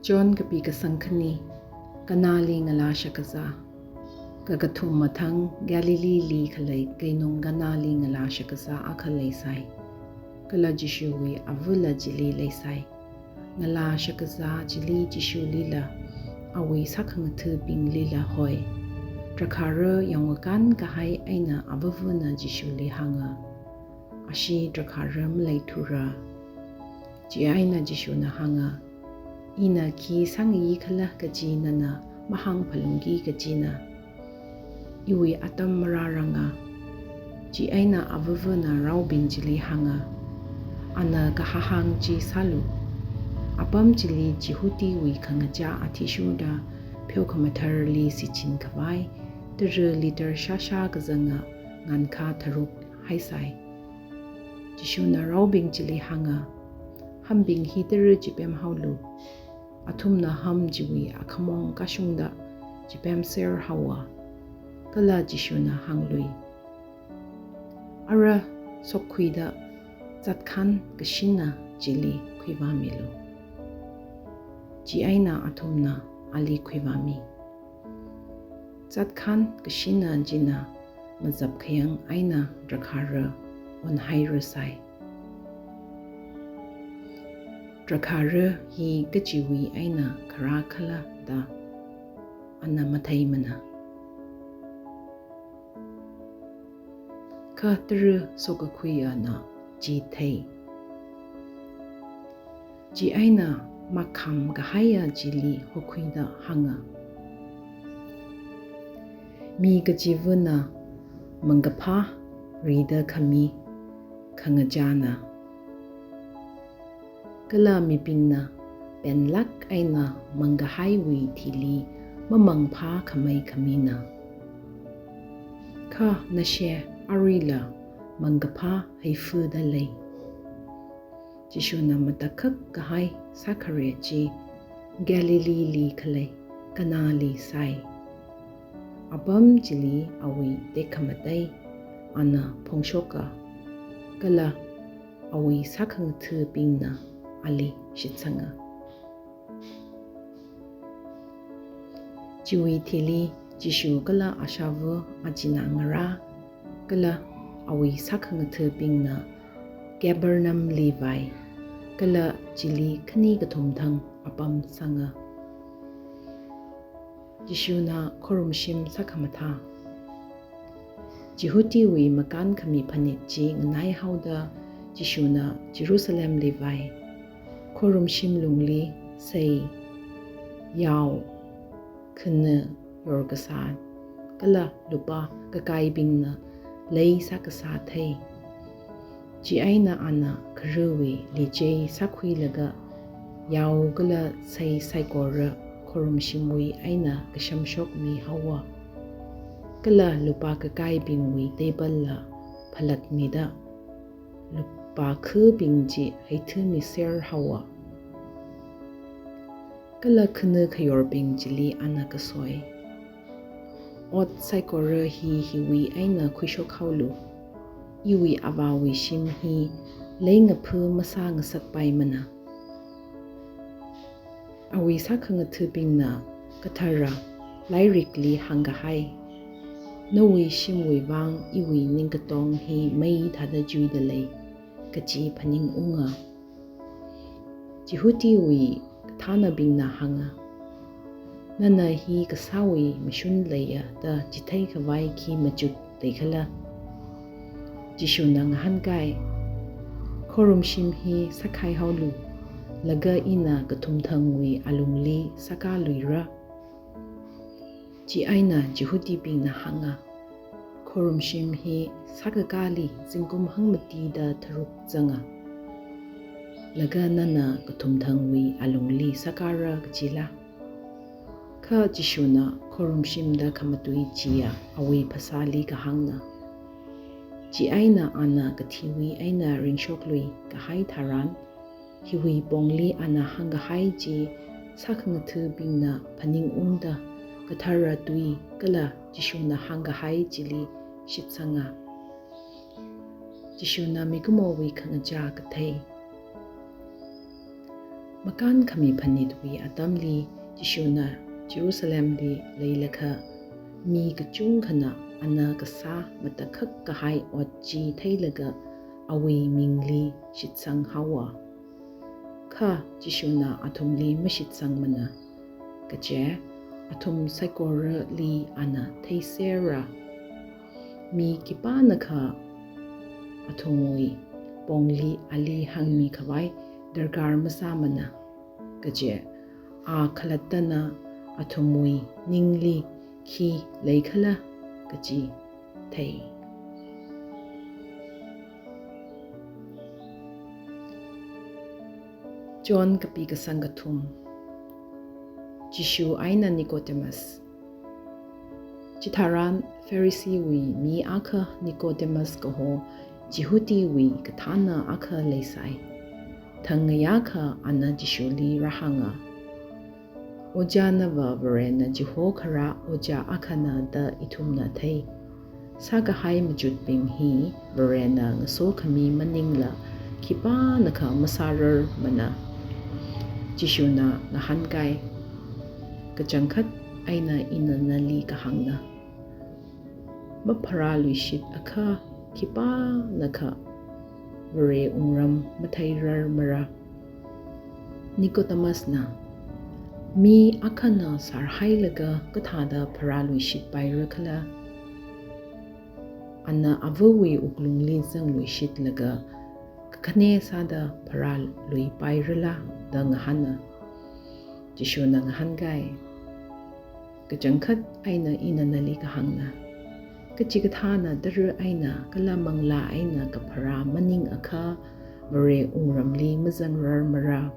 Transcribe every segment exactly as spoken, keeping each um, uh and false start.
John kapi kasang khani, Kanali ngalā shakazā. Kakathuma thang Galileeli khalei keinung Kanali ngalā shakazā akha leisai. Kala Jishuwui avāla chili leisai. Ngalā shakazā chili Jishulila, awui sākhangathabinglila hoi. Drakhāra yāngvakān kahai eina avāvana Jishuli hānga, Ashi drakhāra maleithura. Chieina Jishuna hānga, Ina khi sāngayi khala kaji nana mahāngphalungki kajina. Iwui atam marāranga. Chieina avāvana raobing chili hānga, Ana kahāng chi sālu. Apam chili Jihudiwui khangachā athishurda pheokhamathārali shichin khavai tara litre shāshā kazanga ngānkha tharuk haisai. Jishuna raobing chili hānga, Hambing hi tara chipemhaolu. Athumna ham chiwui akhamong kashungda chipemser haowa. Kala Jishuna hānglui, Ara shokkhuida zatkhan kashina chili khuivāmilu. Chieina athumna ali khuivāmi. Zatkhan kashina china mazapkhayang eina drakhāra onhairasai. Drakhāra hi kachiwui eina kharā khala da ana matheimana. Kha tara sokakhuiana chi thei. Chieina makham kahaiya chili hokhuida hānga, Mi kachivana mangkaphā rida khami khangachāna. Kala mibingna penlāk eina mangkahaiwui thili mamangphākhamei khamina. Kha nashe aruila mangkaphā heifada lei. Jishuna matakhak kahai sākhare chi Galileeli khalei Kanali sai. Apam chili awui tekhamatei ana phongshoka, kala awui sākhangathabingna ali shitsanga. Chiwui thili Jishu kala ashava achinā ngarā, kala awui sākhangathabingna Capernaumli vai, kala chili khani kathum thang apam sanga. Jishuna khorumshim sākhamathā. Jihudiwui makān khami phanit chi nganaihaoda Jishuna Jerusalemli vai. Khorumshim lungli sei, yao, khana yorkasā, kala lupā kakaibingna lei sākasā thei. Chieina ana kharawui lichei sākhuilaga yao kala sei saikora khorumshimwui eina kashamshok mihaowa. Kala lupā kakaibingwui teipalla phalatmida lupā khabing chi heithamiser haowa. Kala khana khayorbing chili ana kasoi, Ot saikora hi hiwui eina khuishok haolu. Iwui Avāwui shim hi leingaphā masāngasakpaimana. Awui sākhangathabingna kathara lairikli hāngkahai, Nawui shimwui vang iwui ningkatong hi mei thāda chuida lei, kachi phaningunga. Jihudiwui kathānabingna hānga, Nana hi kasāwui mashun leiya da chitheikhavai khi machut leikhala? Jishuna ngahānkai, Khorumshim hi sākhaihaolu, laga ina kathumthangwui alungli sākaluira. Chieina Jihudibingna hānga, Khorumshim hi sākakāli zingkum hangmatida tharuk zanga, laga nana kathumthangwui alungli sākara kajila? Kha Jishuna khorumshimda khamatui chiya awui phasāli kahāngna. Chieina ana kathiwui eina ringshoklui kahai tharan, hiwui pongli ana hāngkahai chi sākhangathabingna phaningungda kathara tui kala Jishuna hāngkahai chili shitsanga. Jishuna mikumowui khangachā kathei. Makānkhami phanitwui atamli Jishuna Jerusalemli leilakha mi kachungkhana ana kasā matakhak kahai ot chi theilaga awui mingli shitsang haowa. Kha Jishuna athumli mashitsangmana, kaje athum saikorali ana theisera. Mi khipānakha athumwui pongli ali hāngmi khavai darkar masāmana, kaje a khalattana athumwui ningli khi leikhala kaji thei. John kapi kasang kathum. Jishu eina Nicodemus. Chitharan Pharisee wui mi akha Nicodemus kaho Jihudiwui kathāna akha leisai. Thangngayākha ana Jishuli rāhānga, Ojā, nava Varena chihokharā ojā akhana da ithumna thei. Sākahai machutbing hi Varena ngasokhami maningla khipānakha masārarmana. Jishuna ngahānkai, kachangkhat eina ina nali kahāngna, mapharāluishit akha khipānakha Vare wungram matheirarmara. Nicodemusna, mi akhana sārhailaga kathāda pharāluishitpaira khala? Ana avawui wuklungli zangluishitlaga kakhane sāda pharāluipairala da ngahāna. Jishuna ngahānkai, kachangkhat eina ina nali kahāngna, kachikathāna tara eina kala manglā eina kapharā maningakha Vare wungramli mazangrarmara.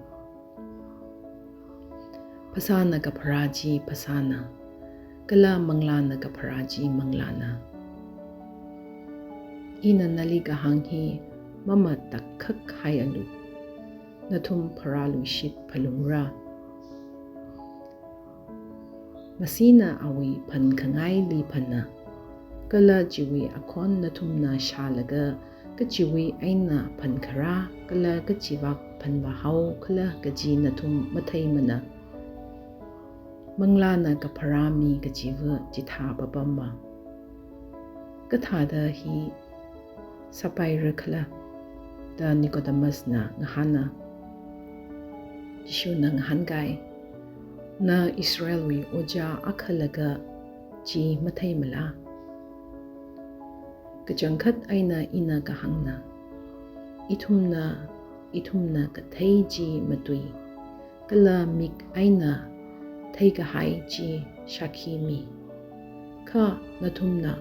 Phasāna kapharā chi phasāna, kala manglāna kapharā chi manglāna. Ina nali kahāng hi mamatakhak haialu, nathum pharāluishit phalungra. Masina awui phankhangaili phanna, kala chiwui akhon nathumna shālaga kachiwui eina phankharā kala kachivak phanvāhao khala kaji nathum matheimana. Manglāna kapharā mi kachiva chithā papamma. Kathāda hi sāpaira khala da Nicodemusna ngahāna. Jishuna ngahānkai, na Israelwui ojā akhalaga chi matheimala? Kachangkhat eina ina kahāngna, ithumna, ithumna kathei chi matui, kala mik eina theikahai chi shākhi mi. Kha nathumna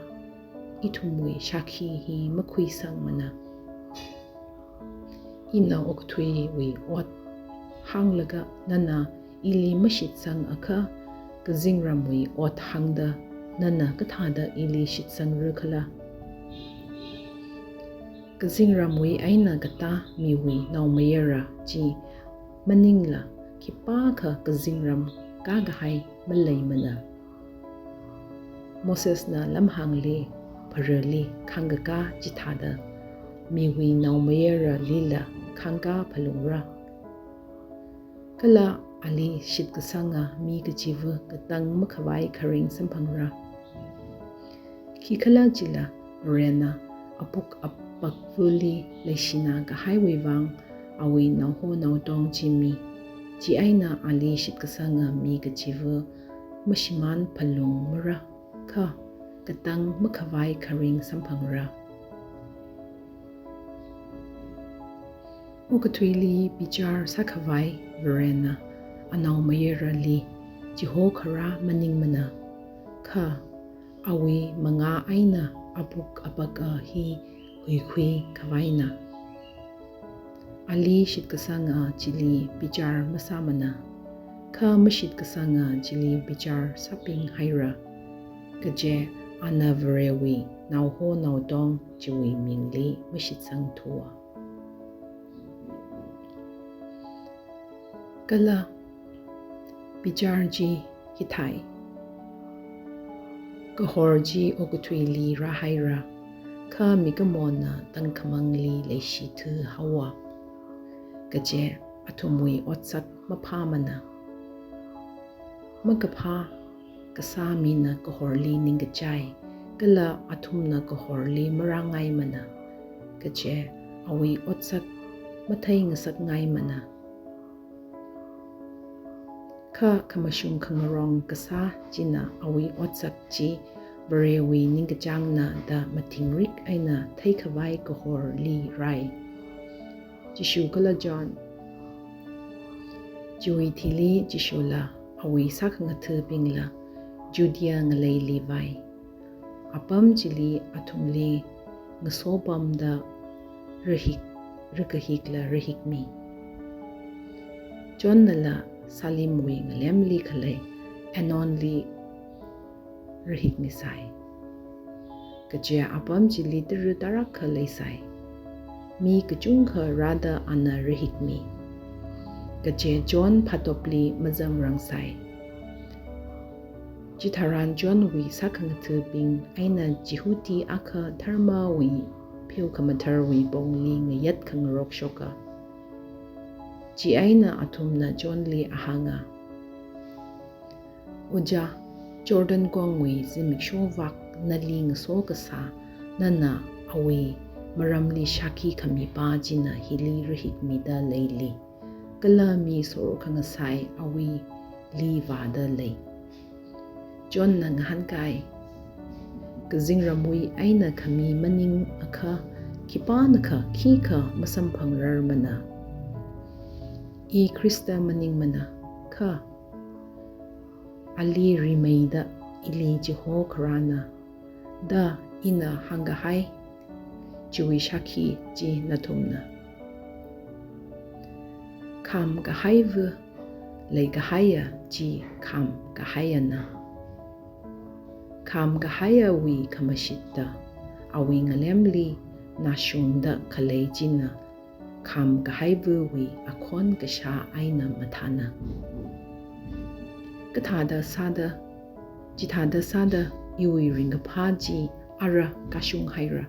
ithumwui shākhi hi makhuisangmana. Ina okathuiwui ot hānglaga nana ili mashitsangakha, kazingramwui ot hāngda nana kathāda ili shitsangra khala? Kazingramwui eina katā miwui naomayara chi maningla khipākha kazingram kākahai maleimana. Mosesna lamhāngli pharali khāngkakā chithāda miwui naomayaralila khāngkā phalungra. Kala ali shitkasanga mi kachiva katang makhavai kharing samphangra. Khikhalajila Varena apuk apakvali leishina kahaiwui vang awui naoho naotong chi mi, chieina ali shitkasanga mi kachiva mashimān phalungmara, kha katang makhavai kharing samphangra. Okathuili bichar sākhavai Varena anaomayarali chihokharā maningmana, kha awui mangā eina apuk apaka hi huikhui khavaina. Ali shitkasanga chili bichar masāmana, kha mashitkasanga chili bichar sāpinghaira, kaje ana Varewui naoho naotong chiwui mingli mashitsangthuwa. Kala bichar chi hithai. Kahor chi okathuili rāhaira, kha mikumona tangkhamangli leishithuihaowa. Kaje athumwui otsak maphāmana. Makaphā kasā mina kahorli ningkachai, kala athumna kahorli marāngaimana, kaje awui otsak matheingasakngaimana. Kha khamashung khangarong kasā china awui otsak chi Varewui ningkachāngna da mathingrik eina theikhavai kahorli rai. Jishu kala John. Chiwui thili Jishula awui sākhangathabingla Judea ngaleili vai. Apam chili athumli ngasopamda rahik, rakahikla rahikmi. Johnnala Salimwui ngalemli khalei Enonli rahikmisai. Kaje apam chili tara tarākha leisai. Mi kachungkha rāda ana rahikmi. Kaje John phatopli mazangrangsai. Chitharan Johnwui sākhangathabing eina Jihudi akha dharmawui pheo khamatharwui pongli ngayat khangarok shoka. Chieina athumna Johnli ahānga, Ojā, Jordan kongwui zimiksho vak nali ngaso kasā, nana awui maramli shākhi khami pā china hili rahikmida leili, kala mi sorkhangasai awuili vāda lei. Johnna ngahānkai, kazingramwui eina khami maningakha khipānakha khikha masamphangrarmana. I Khrista maningmana, kha ali rimeida ili chiho kharāna, da ina hāngkahai chiwui shākhi chi nathumna. Khamkahaiva leikahaiya chi khamkahaiyana. Khamkahaiyawui khamashitta awui ngalemli nashungda khalei china khamkahaivawui akhon kashā eina mathāna. Kathāda sāda, chithāda sāda iwui ringkaphā chi ara kashung haira.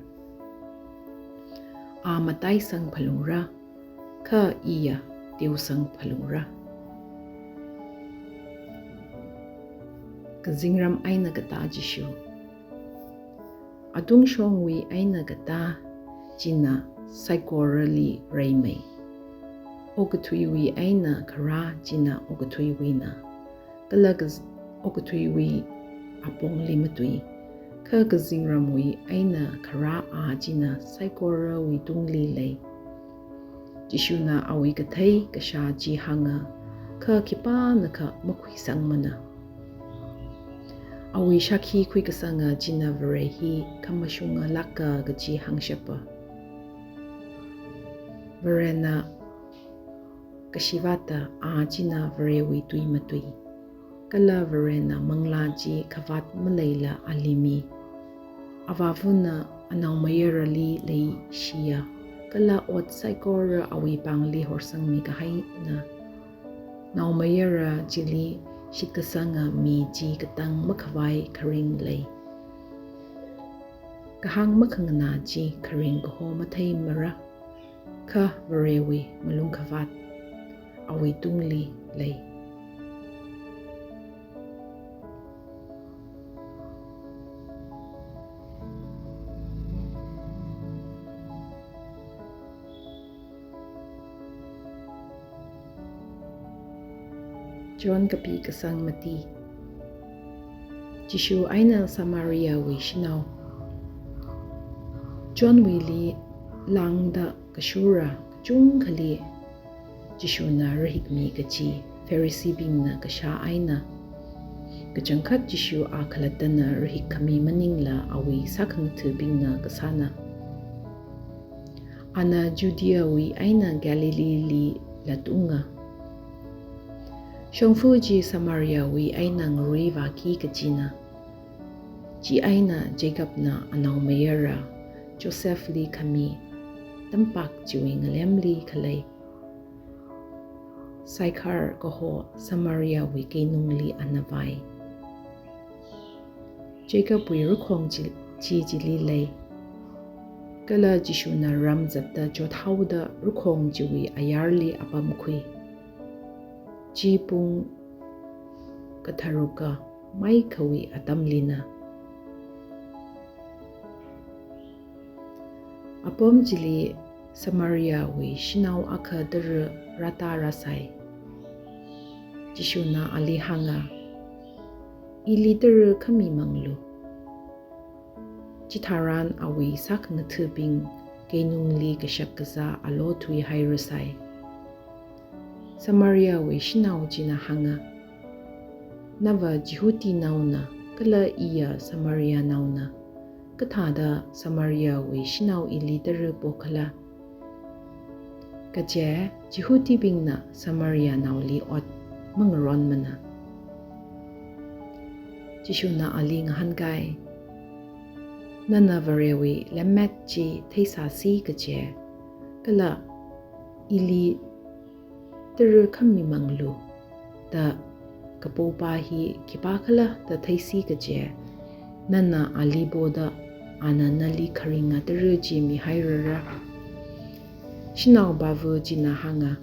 A mataisang phalungra, kha iya teosang phalungra. Kazingram eina katā Jishu. Atungshongwui eina katā china saikorali reimei. Okathuiwui eina kharā china okathuiwuina. Kala kaz-, okathuiwui apongli matui. Kha kazingramwui eina kharā a china saikorawui tungli lei. Jishuna awui kathei kashā chi hānga, kha khipānakha makhuisangmana. Awui shākhi khuikasanga china Vare hi khamashunga lāka kaji hāngshapa. Varena kashi vāta a china Varewui tui matui. Kala Varena manglā chi khavāt maleila ali mi. Avāvana anaomayarali leishiya, kala ot saikora awui pāngli horsangmi kahaina. Naomayara chili shitkasanga mi chi katang makhavai kharing lei. Kahāng makhanganā chi kharing kaho matheimara. Kha Varewui malung khavāt awui tungli lei. John kapi kasang mati. Jishu eina Samariawui shanao. Johnwuili lāngda kashura kachungkhali Jishuna rahikmi kaji Phariseebingna kashā eina, kachangkhat Jishu a khalattana rahik khami maningla awui sākhangathabingna kasāna. Ana Judeawui eina Galileeli latunga. Shongfa chi Samariawui eina ngarui vāki kajina. Chieina Jacobna anaomayara Josephli khami tampak chiwui ngalemli khalei Sychar kaho Samariawui keinungli ana vai. Jacobwui rakhong chi, chi chili lei. Kala Jishuna ram zatda chothaoda rakhong chiwui ayarli apamkhui. chi pung katharuka maikhawui atamlina. Apam chili Samariawui shanao akha tara rātārāsai. Jishuna ali hānga, "Ili tara khami manglu." Chitharan awui sākhangathabing keinungli kashak kazā alo thuihairasai. Samariawui shanao china hānga, "Nava Jihudinaona, kala iya Samarianaona, kathāda Samariawui shanao ili tara pokhala? Kaje Jihudibingna Samarianaoli ot mangaronmana." Jishuna ali ngahānkai, "Nana Varewui lemmet chi theisāsi kaje, kala ili tara khami manglu da kapopa hi khipākhala da theisi kaje, nana ali poda ana nali kharinga tara chi mihairara." Shanaopava china hānga,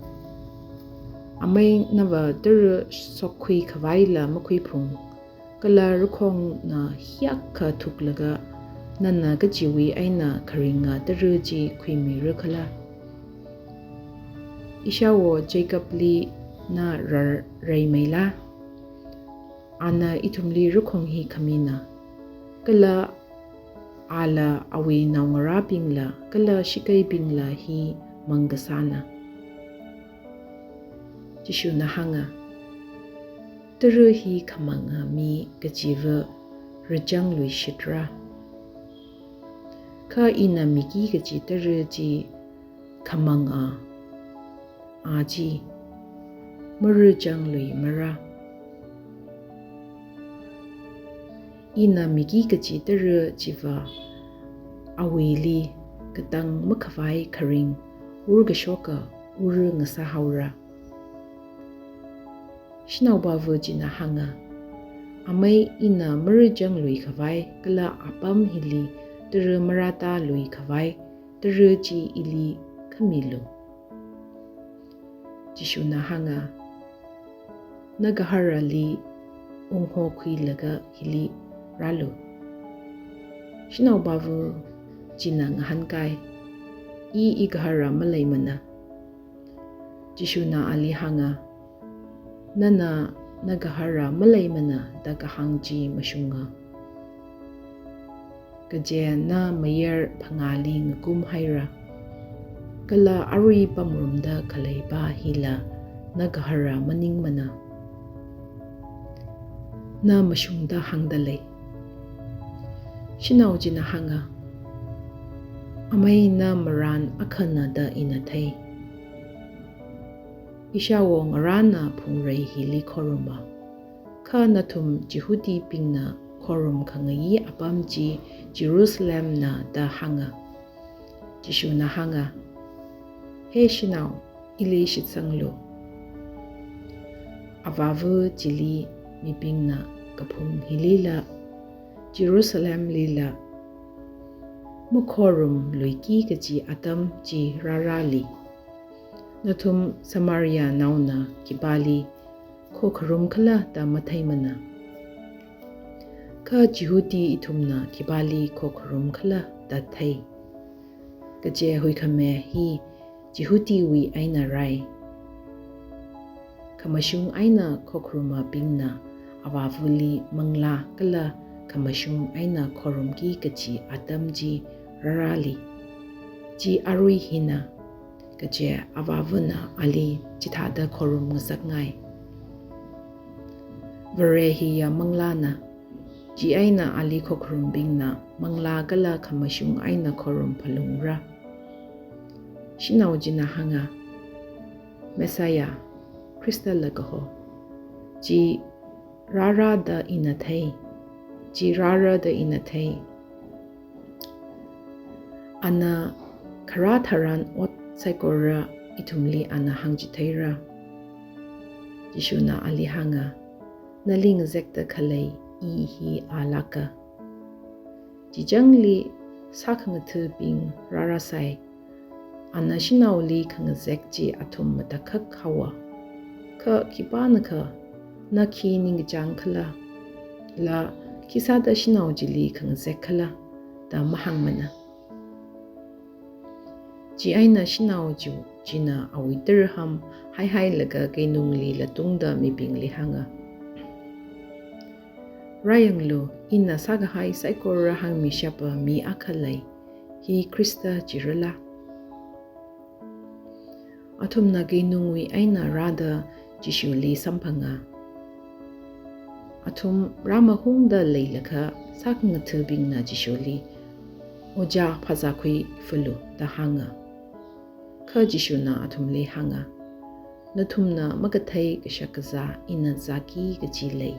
"Amei nava tara shokkhui khavaila makhuiphung, kala rakhongna hiyākha thuklaga nana kachiwui eina kharinga tara chi khuimirakhala? Ishāwo Jacobli na rar-, reimeila? Ana ithumli rakhong hi khamina, kala ala awui naongarābingla kala shakeibingla hi mang kasāna." Jishuna hānga, "Tara hi khamanga mi kachiva rachangluishitra. Kha ina miki kachi tara chi khamanga a chi marachangluimara. Ina miki kachi tara chiva awuili katang makhavai kharing urkashoka ura ngasāhaora." Shanaopava china hānga, "Amei ina marachanglui khavai kala apam hili tara marātālui khavai tara chi ili khamilu." Jishuna hānga, "Nagaharali unghokhuilaga hili rālu." Shanaopava china ngahānkai, "I igahara maleimana." Jishuna ali hānga, "Nana nagahara maleimana da kahāng chi mashunga. Kaje na mayar phangāli ngakumhaira, kala arui pamrumda khaleipa hila nagahara maningmana. Na mashungda hāngda lei." Shanao china hānga, "Amei na marān akhana da ina thei. Ishāwo ngarāna phungrei hili khoruma, kha nathum Jihudibingna khorum khangayi apam chi Jerusalemna da hānga." Jishuna hānga, "He shanao, ili shitsanglu. Avāva chili mibingna kaphung hilila Jerusalemlila makhorumluiki kachi atam chi rārāli. Nathum Samarianaona khipāli khokharumkhala da matheimana, kha Jihudi ithumna khipāli khokharumkhala da thei. Kaje huikhame hi Jihudiwui eina rai. Khamashung eina khokharumabingna avāvali manglā kala khamashung eina khorumki kachi atam chi rārāli. Chi arui hina, kaje avāvana ali chithāda khorum ngasakngai. Vare hiya manglāna, chieina ali khokharumbingna manglā kala khamashung eina khorum phalungra." Shanao china hānga, "Messiah, Khristala kaho, chi rārāda ina thei, chi rārāda ina thei. Ana kharā tharan ot saikora ithumli ana hāngchitheira." Jishuna ali hānga, "Nali ngazekda khalei i hi alāka." Chichangli sākhangathabing rārāsai. Ana shanaoli khangazek chi athum matakhak haowa. Kha khipānakha, na khi ningkachāng khala, kala khisāda shanao chili khangazek khala, da mahāngmana. Chieina shanao chi, china awui taraham haihailaga keinungli latungda mibingli hānga, "Rāyanglu, ina sākahai saikora hāngmishapa mi akha lei, hi Khrista chirala?" Athumna keinungwui eina rāda Jishuli samphanga. Athum rāmahungda leilakha sākhangathabingna Jishuli, "Ojā, phazā khuifalu," da hānga. Kha Jishuna athumli hānga, "Nathumna makathei kashakazā ina zāki kaji lei."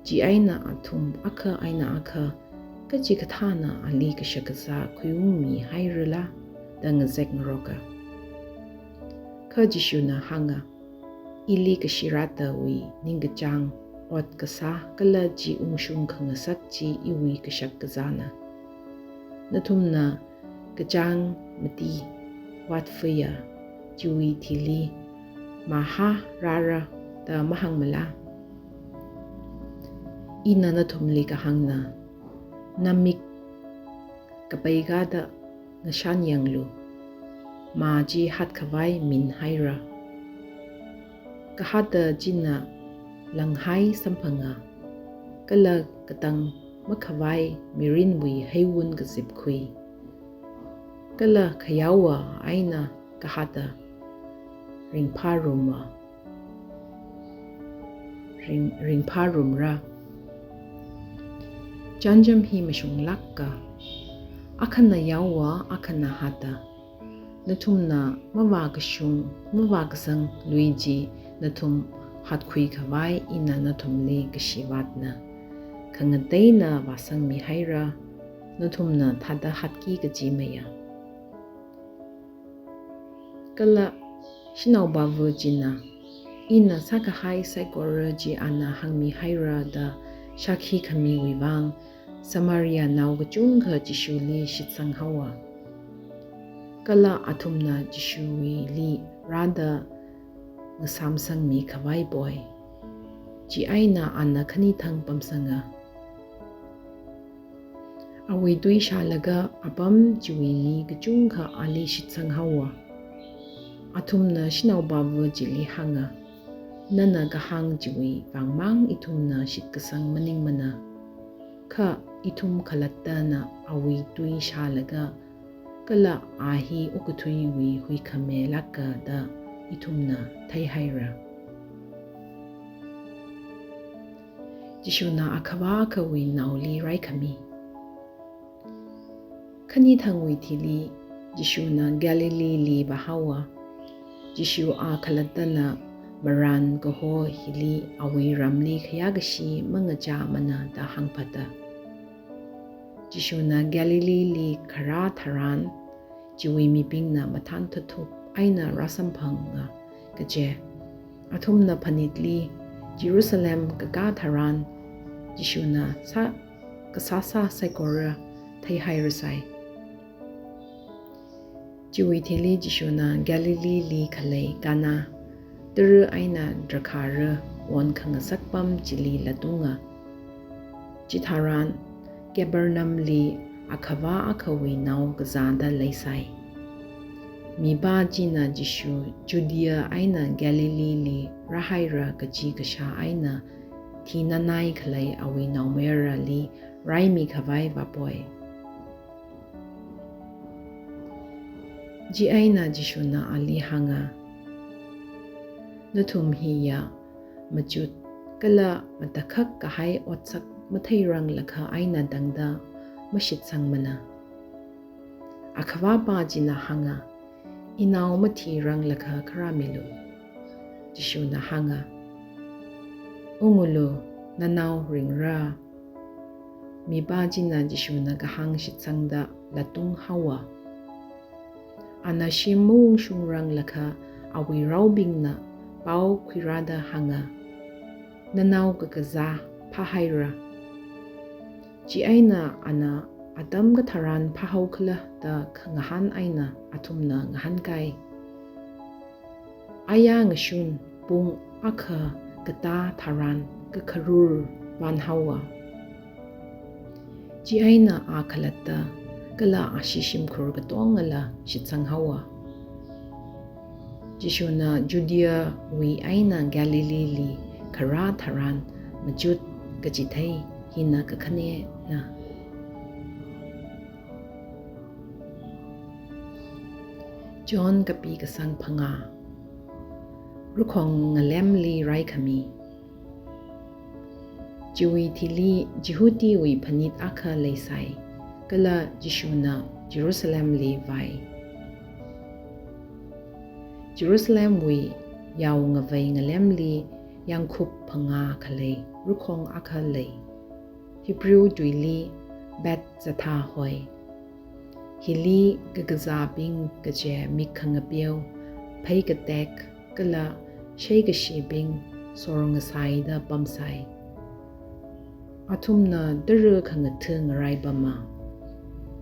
Chieina athum akha eina akha, "Kachikathāna ali kashakazā khuiungmihairala?" da ngazekngaroka. Kha Jishuna hānga, "Ili kashiratawui ningkachāng, ot kasā kala chi ungshung khangasak chi iwui kashakazāna. Nathumna kachāng mati, vatfaya, chiwui thili, 'Mahā rāra,' da mahāngmala? Ina nathumli kahāngna, namik kapeikāda ngashan yanglu, mā chi hatkhavai minhaira. Kahata china langhai samphanga, kala katang makhavai mirinwui heiwun kazipkhui, kala khayaowa eina kahata ringphāruma, ring, ringphārumra. Chānjam hi mashunglāka, akhana yaowa, akhana hata. Nathumna mavākashung, mavākasang lui chi nathum hatkhuikhavai ina nathumli kashi vātna. Khangateina vāsangmihaira, nathumna thāda hatki kaji maya." Kala shanaopava china, "Ina sākahai saikora chi ana hāngmihaira," da shākhi khamiwui vang, Samarianao kachungkha Jishuli shitsanghaowa. Kala athumna Jishuwuili rāda ngasāmsangmikhavai poi. Chieina ana khanithang pamsanga. Awui tui shālaga apam chiwui mi kachungkha ali shitsanghaowa. Athumna shanaopava chili hānga, "Nana kahāng chiwui vangmang ithumna shitkasang maningmana. Kha ithum khalattana awui tui shālaga, kala a hi okathuiwui huikhamelāka da ithumna theihaira." Jishuna akhavā akhawui naoli raikhami. Khanithangwui thili Jishuna Galileeli vāhaowa. Jishu a khalattana marān kaho hili awui ramli khayākashi mangachāmana da hāngphata. Jishuna Galileeli kharā tharan, chiwui mibingna mathān thathup eina rāsamphanga kaje. Athumna phanitli Jerusalem kakā tharan, Jishuna sā, kasāsā saikora theihairasai. Chiwui thili Jishuna Galileeli khalei Kana, tara eina drakhara won khangasak pam chili latunga. Chitharan Capernaumli akhavā akhawui nao kazāda leisai. Mipā china Jishu Judea eina Galileeli rāhaira kaji kashā eina thinanai khalei awui naomayarali raimikhavai vāpoi. Chieina Jishuna ali hānga, "Nathum hiya machut kala matakhak kahai otsak matheiranglakha eina tangda mashitsangmana." Akhavāpā china hānga, "Inao mathiranglakha kharāmilu." Jishuna hānga, "Ungulu, nanao ringra." Mipā china Jishuna kahāng shitsangda latunghaowa. Ana shim maungshungranglakha awui raobingna pao khuirāda hānga, "Nanao kakazā phāhaira." Chieina ana atam katharan phāhaokhala da khangahān eina athumna ngahānkai. "Aya ngashun, pung akha katā tharan kakharur vānhaowa. Chieina a khalatta kala ashi shimkhur katongala shitsanghaowa. Jishuna Judeawui eina Galileeli kharā tharan machut kachithei hina kakhanena. John kapi kasang phangā. Rukhong ngalemli raikhami. Chiwui thili Jihudiwui phanit akha leisai, kala Jishuna Jerusalemli vāi. Jerusalemwui yao ngavei ngalemli yangkhup phangā khalei rukhong akha lei. Hebrew tuili Bethzatha hoi. Hili kakazābing kaje mik khangapeo, phei katek, kala sheikashibing sor ngasaida pamsai. Athumna tara khangatha ngarai pama.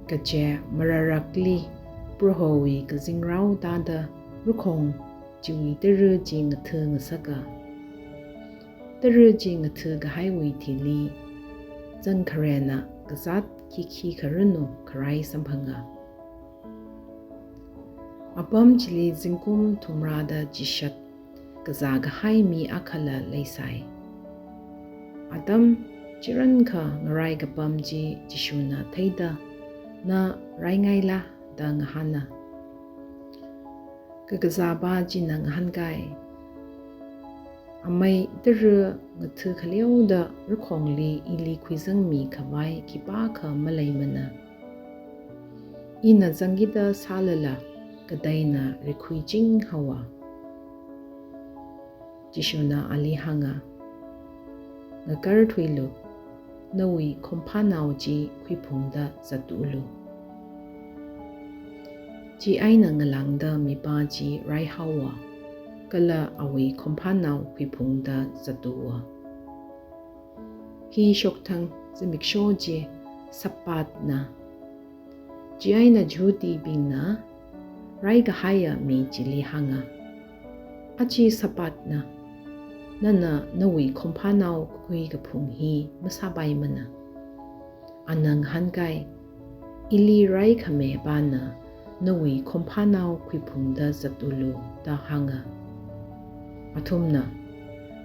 Kaje mararakli Prohowui kazingrao tāda rukhong chiwui tara chi ngatha ngasaka. Tara chi ngatha kahaiwui thili, zangkharena kazāt khikhi kharanu kharai samphanga. Apam chili zingkum thumrāda chishat kazā kahai mi akhala leisai. Atam chirankha ngarai kapam chi Jishuna theida, na raingaila da ngahāna. Kakazāpa china ngahānkai, amei tara ngatha khaleoda rukhongli ili khuizangmi khavai khipākha maleimana. Ina zangkida sālala kateina rikhuiching haowa. Jishuna ali hānga, ngakarthuilu, nawui khomphānao chi khuiphungda zatulu. Chieina ngalāngda mipā chi raihaowa, kala awui khomphānao khuiphungda zatuwa. Hi shokthang zimiksho chi Sabbathna. Chieina Jihudibingna raikahaiya mi chili hānga, achi Sabbathna, nana nawui khomphānao kakhui kaphung hi masāpaimana. Ana ngahānkai, ili raikhamepana nawui khomphānao khuiphungda zatulu da hānga. Athumna,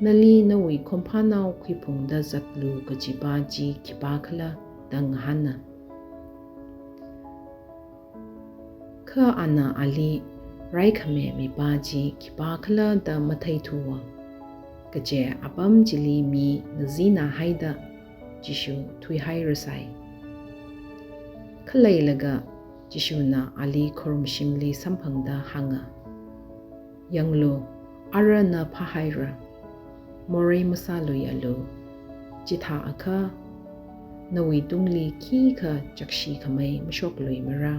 nali nawui khomphānao khuiphungda zatlu kajipa chi khipākhala da ngahāna. Kha ana ali raikhame mipā chi khipākhala da matheithuwa. Kaje apam chili mi ngazina haida Jishu thuihairasai. Khaleilaga Jishuna ali khorumshimli samphangda hānga, yanglu, ara na phāhaira, morei masāluialu, chithākha nawuitungli khikha chakshi khamei mashokluimara.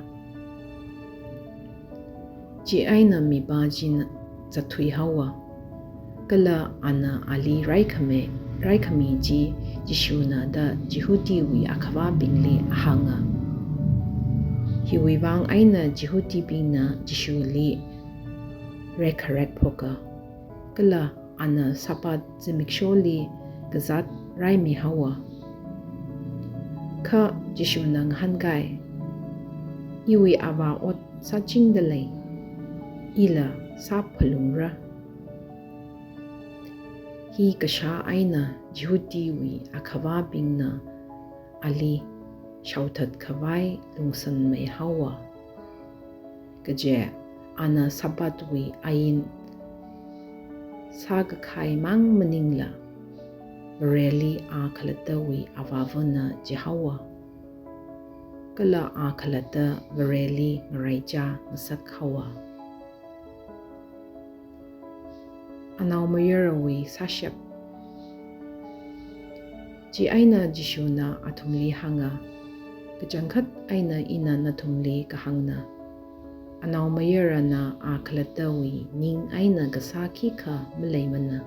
Chieina mipā china zatthuihaowa, kala ana ali raikhame, raikhami chi Jishuna da Jihudiwui akhavābingli ahānga. Hiwuivang eina Jihudibingna Jishuli rekharek phoka, kala ana Sabbath zimiksholi kazāt raimihaowa. Kha Jishuna ngahānkai, iwui Avā ot sāchingda lei, ila sāphalungra. Hi kashā eina Jihudiwui akhavābingna ali shaothat khavai lungsanmeihaowa. Kaje ana Sabbathwui ain sākakhai mang maningla, Vareli a khalattawui avāvana jihaowa, kala a khalatta Vareli ngaraichā ngasakhaowa. Anaomayarawui sāshap. Chieina Jishuna athumli hānga, kachangkhat eina ina nathumli kahāngna, anaomayarana a khalattawui ning eina kasā khikha maleimana.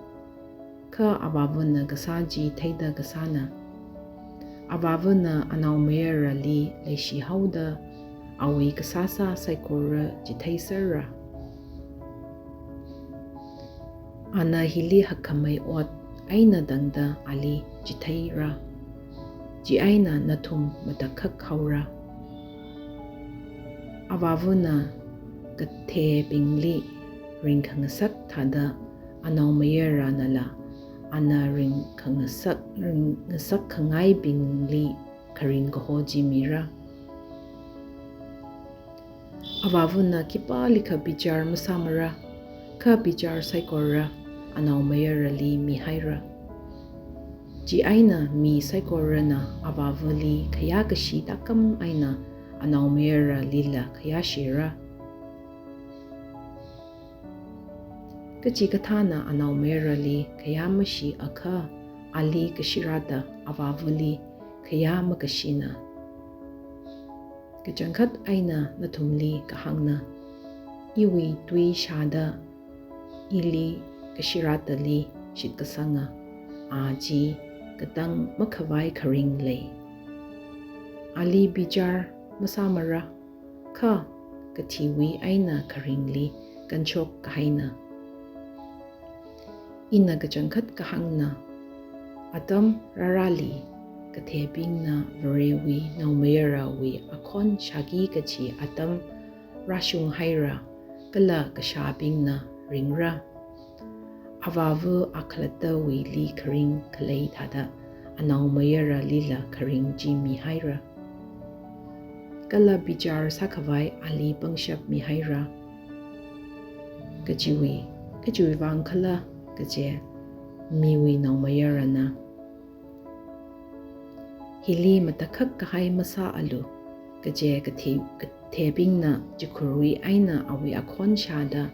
Kha avāvana kasā chi theida kasāna. Avāvana anaomayarali leishihaoda awui kasāsā saikora chitheisera. Ana hili hakkhamei ot eina tangda ali chitheira. Chieina nathum matakhak haora. Avāvana kathebingli ringkhangasak thāda anaomayaranala ana ringkhangasak, ringngasak khangaibingli kharing kaho chi mira. Avāvana khipālikha bichar masāmara, kha bichar saikora anaomayarali mihaira. Chieina mi saikorana avāvali khayākashi tākam eina anaomayaralila khayāshira. Kachikathāna anaomayarali khayāmashiakha, ali kashirāda avāvali khayā makashina. Kachangkhat eina nathumli kahāngna, iwui tui shāda ili kashirādali shitkasanga, a chi katang makhavai kharing lei. Ali bichar masāmara, kha kathiwui eina kharingli kanshok kahaina. Ina kachangkhat kahāngna, atam rārāli kathebingna Varewui naomayarawui akhon shāki kachi atam rāshung haira, kala kashābingna ringra. Avāva akhalattawuili kharing khalei thāda anaomayaralila kharing chi mihaira. Kala bichar sākhavai ali pangshap mihaira. Kachiwui, kachiwui vang khala kaje miwui naomayarana. Hili matakhak kahai masāalu, kaje kathe, kathebingna chikhurwui eina awui akhon shāda,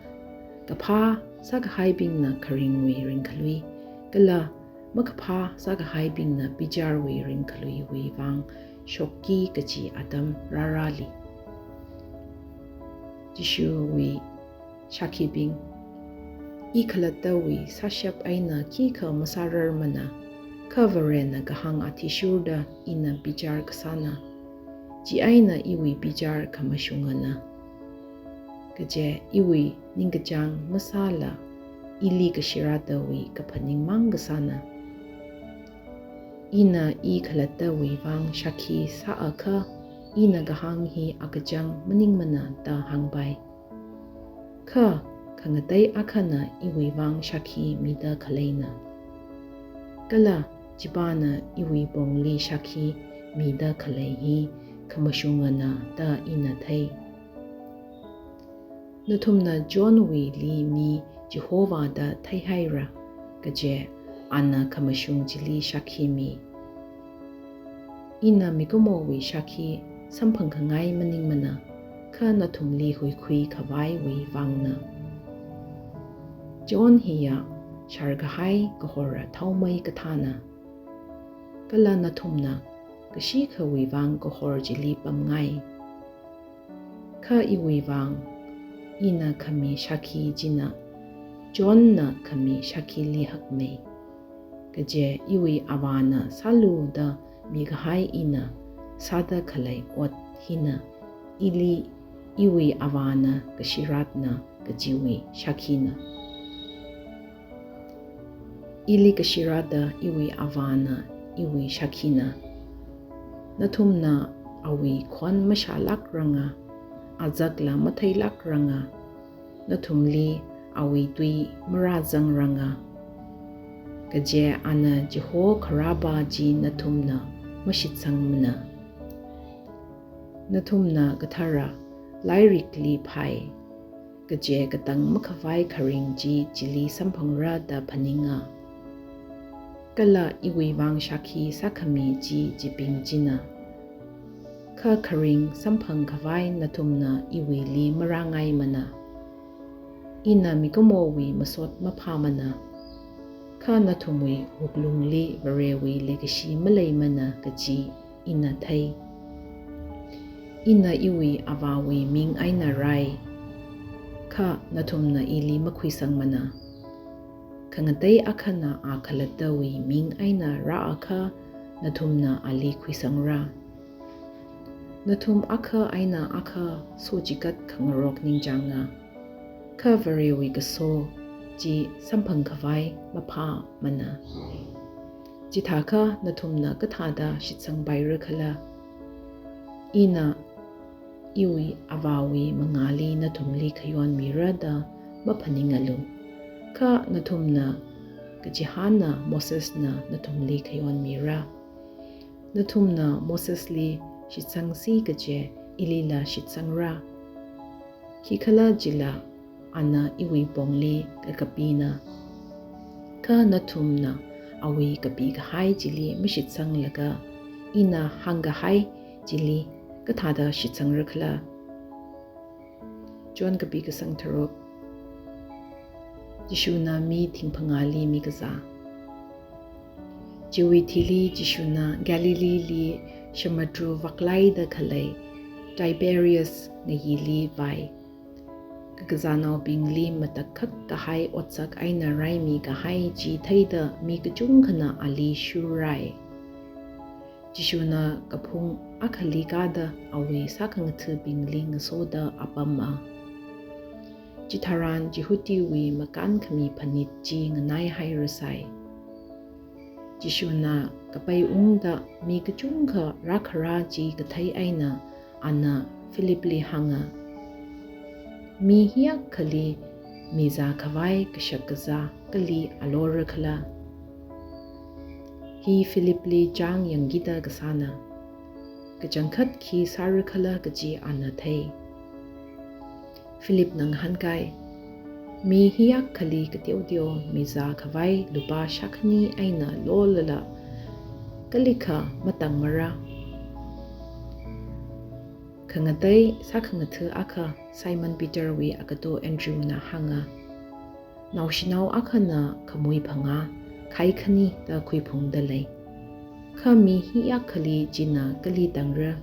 kaphā sākahaibingna kharingwui ringkhalui, kala makaphā sākahaibingna bicharwui ringkhaluiwui vang shokki kachi atam rārāli. Jishuwui shākhibing. I khalattawui sāshap eina khikha masārarmana, kha Varena kahāng athishurda ina bichar kasāna. Chieina iwui bichar khamashungana. Kaje iwui ningkachāng masāla ili kashirādawui kaphaning mang kasāna. Ina i khalattawui vang shākhi sāakha, ina kahāng hi akachang maningmana da hāngpai. Kha khangatei akhana iwui vang shākhi mida khaleina. Kala chipāna iwui pongli shākhi mida khalei hi khamashungana da ina thei. Nathumna Johnwuili mi Jehovahda theihaira, kaje ana khamashung chili shākhi mi. Ina mikumowui shākhi samphangkhangai maningmana, kha nathumli huikhui khavaiwui vangna. John hiya sharkahai kahora thaomei kathāna. Kala nathumna kashikhawui vang kahor chili pamngai. Kha iwui vang, ina khami shākhi china, Johnna khami shākhili hakmei. Kaje iwui Avāna sālu da mikahai ina sāda khalei ot hina, ili iwui Avāna kashirādna kajiwui shākhina. Ili kashirāda iwui Avāna iwui shākhina. Nathumna awui khon mashālākranga, azakla matheilākranga, nathumli awui tui marāzangranga. Kaje ana chiho kharāpā chi nathumna mashitsangmana. Nathumna kathara lairikli phai, kaje katang makhavai kharing chi chili samphangra da phaninga. Kala iwui vang shākhi sākhami chi chibing china. Kha kharing samphang khavai nathumna iwuili marāngaimana. Ina mikumowui masot maphāmana. Kha nathumwui wuklungli Varewui leikashi maleimana kaji ina thei. Ina iwui Avāwui ming eina rāi, kha nathumna ili makhuisangmana. Khangatei akhana a khalattawui ming eina rāakha, nathumna ali khuisangra. Nathum akha eina akha sochigat khangarok ningchānga. Kha Varewui kaso, chi samphang khavai maphāmana. Chithākha nathumna kathāda shitsangpaira khala? Ina iwui Avāwui mangāli nathumli khayon mira da maphaningalu. Kha nathumna kachihānna Mosesna nathumli khayon mira. Nathumna Mosesli shitsangsi kaje ilila shitsangra. Khikhalajila ana iwui pongli kakapina. Kha nathumna awui kapi kahai chili mashitsanglaga, ina hāngkahai chili kathāda shitsangra khala? John kapi kasang tharuk. Jishuna mi thing phangāli mikazā. Chiwui thili Jishuna Galileeli samudru vaklaida khalei Tiberias ngayili vai. Kakazānaobingli matakhak kahai otsak eina raimi kahai chi theida mi kachungkhana ali shurrai. Jishuna kaphung akhali kāda awui sākhangathabingli ngasoda apama. Chitharan Jihudiwui makānkhami phanit chi nganaihairasai. Jishuna kapaiungda mi kachungkha rākhara chi kathei eina ana Philipli hānga, "Mi hiyākhali mizā khavai kashak kazā kali alora khala?" Hi Philipli chāng yangkida kasāna. Kachangkhat khi sāra khala kaji ana thei. Philipna ngahānkai, "Mi hiyākhali kateoteo mizā khavai lupā shākhani eina lolala kalikha matangmara." Khangatei sākhangatha akha Simon Peterwui agato Andrewna hānga, "Naoshinao akhana khamui phangā, khai khani da khuiphungda lei. Kha mi hiyākhali china kali tangra?"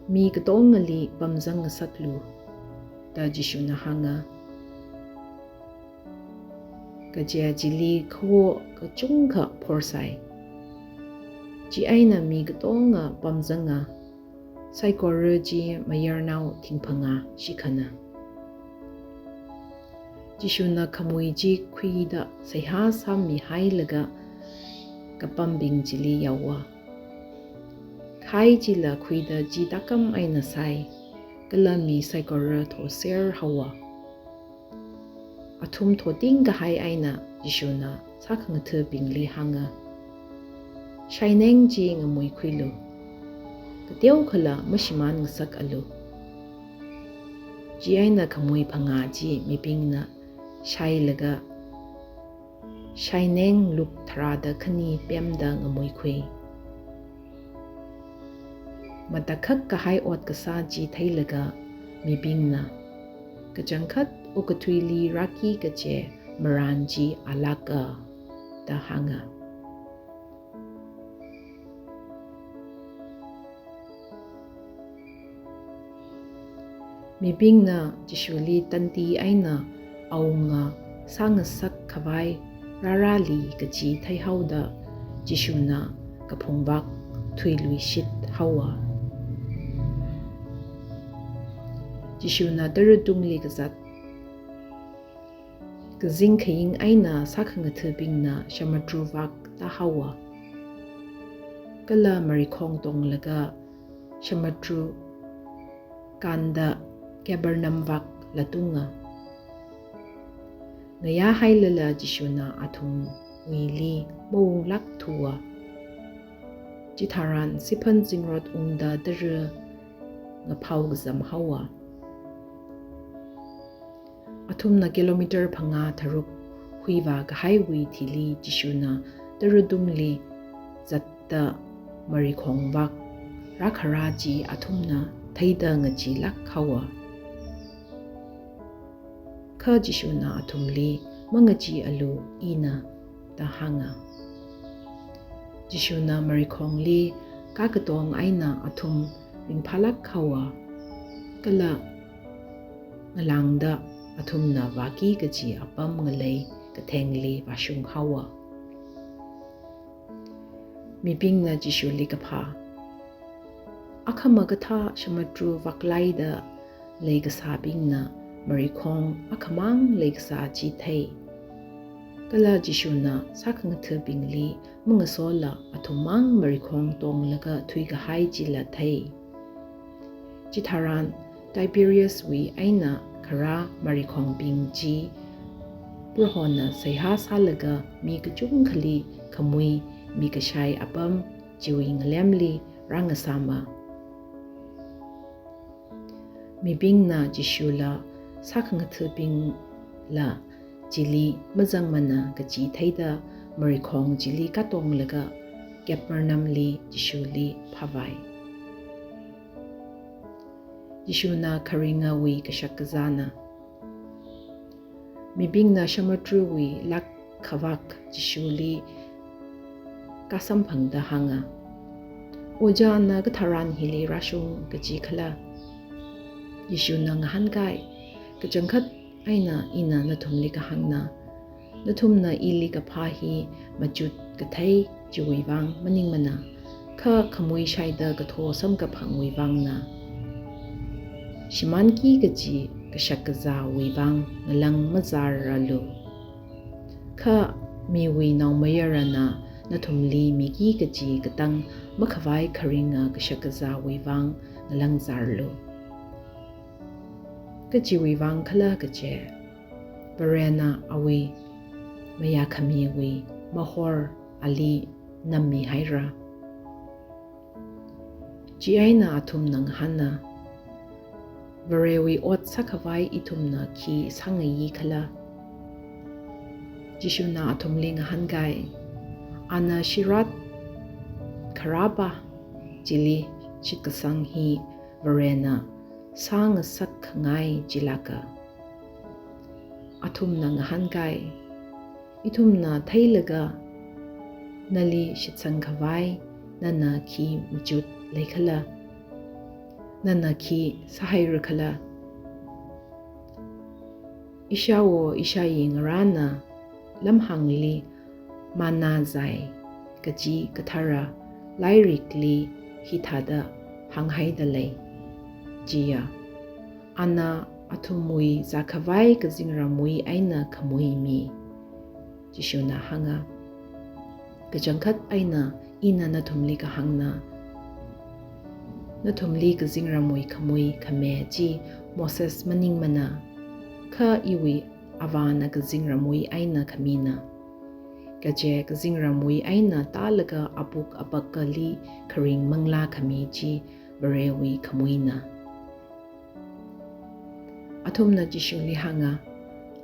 "Mi katongali pamzang ngasaklu," da Jishuna hānga. Kaje chili khawo kachungkha phorsai. Chieina mi katonga pamzanga, saikora chi mayarnao thing phangā shikhana. Jishuna khamui chi khuida seihā sāmihailaga kapambing chili yaowa. Khai chila khuida chi tākam eina sai, kala mi saikora thoser haowa. Athum thoting kahai eina Jishuna sākhangathabingli hānga, "Shaineng chi ngamuikhuilu. Kateokhala mashimān ngasakalu." Chieina khamui phangā chi mibingna shailaga shaineng luk tharāda khani pemda ngamuikhui. Matakhak kahai ot kasā chi theilaga mibingna, "Kachangkhat okathuili rāki kaje marān chi alāka," da hānga. Mibingna Jishuli tandi eina awunga sāngasak khavai rārāli kaji theihaoda Jishuna kaphungvak thuiluishit haowa. Jishuna taratungli kazat. Kazing khaying eina sākhangathabingna samudru vak tāhaowa. Kala marikhong tonglaga samudru kānda Capernaum vak latunga. Ngayā hailala Jishuna athumwuili mawunglākthuwa. Chitharan siphan zingrot ungda tara ngaphao kazam haowa. Athumna kilometer phangā tharuk huivā kahaiwui thili Jishuna taratungli zatta marikhong vak rākhara chi athumna theida ngachee lāk haowa. Kha Jishuna athumli, "Mangacheealu, ina," da hānga. Jishuna marikhongli kākatong eina athum ringphālāk haowa. Kala ngalāngda athumna vāki kaji apam ngalei kathengli vāshung haowa. Mibingna Jishuli kaphā, "Akhama kathā samudru vaklaida leikasābingna marikhong akhamang leikasā chi thei. Kala Jishuna sākhangathabingli mangasola athummang marikhong tonglaga thuikahai chila thei. Chitharan Tiberiuswui eina kharā marikhongbing chi Prohona seihā sālaga mi kachungkhali khamui mikashai apam chiwui ngalemli rāngasāma. Mibingna Jishula sākhangathabingla chili mazangmana kaji theida marikhong chili katonglaga Capernaumli Jishuli phāvai. Jishuna kharingawui kashak kazāna. Mibingna samudruwui lak khavak Jishuli kasamphangda hānga, "Ojā, na katharan hili rāshung kaji khala?" Jishuna ngahānkai, "Kachangkhat eina ina nathumli kahāngna, nathumna ili kaphā hi machut kathei chiwui vang maningmana, kha khamui shaida katho samkaphangwui vangna. Shimānki kaji kashak kazāwui vang ngalang mazārralu. Kha miwui Naomayarana nathumli miki kaji katang makhavai kharinga kashak kazāwui vang ngalang zārlu. Kachiwui vang khala kaje, Varena awui mayākhamiwui mahor ali nammihaira." Chieina athumna ngahāna, "Varewui ot sākhavai ithumna khi sāngayi khala?" Jishuna athumli ngahānkai, "Ana shirat kharāpa chili shitkasang hi Varena sāngasakkhangai chilāka." Athumna ngahānkai, "Ithumna theilaga nali shitsangkhavai nana khi machut leikhala? Nana khi sāhaira khala? Ishāwo ishāyi ngarāna lamhāngli manna zai kaji kathara lairikli hithāda hānghaida lei. Chiya, ana athumwui zākhavai kazingramwui eina khamui mi." Jishuna hānga, "Kachangkhat eina ina nathumli kahāngna, nathumli kazingramwui khamui khame chi Moses maningmana, kha iwui Avāna kazingramwui eina khamina. Kaje kazingramwui eina tālaga apuk apakali kharing manglā khami chi Varewui khamuina." Athumna Jishuli hānga,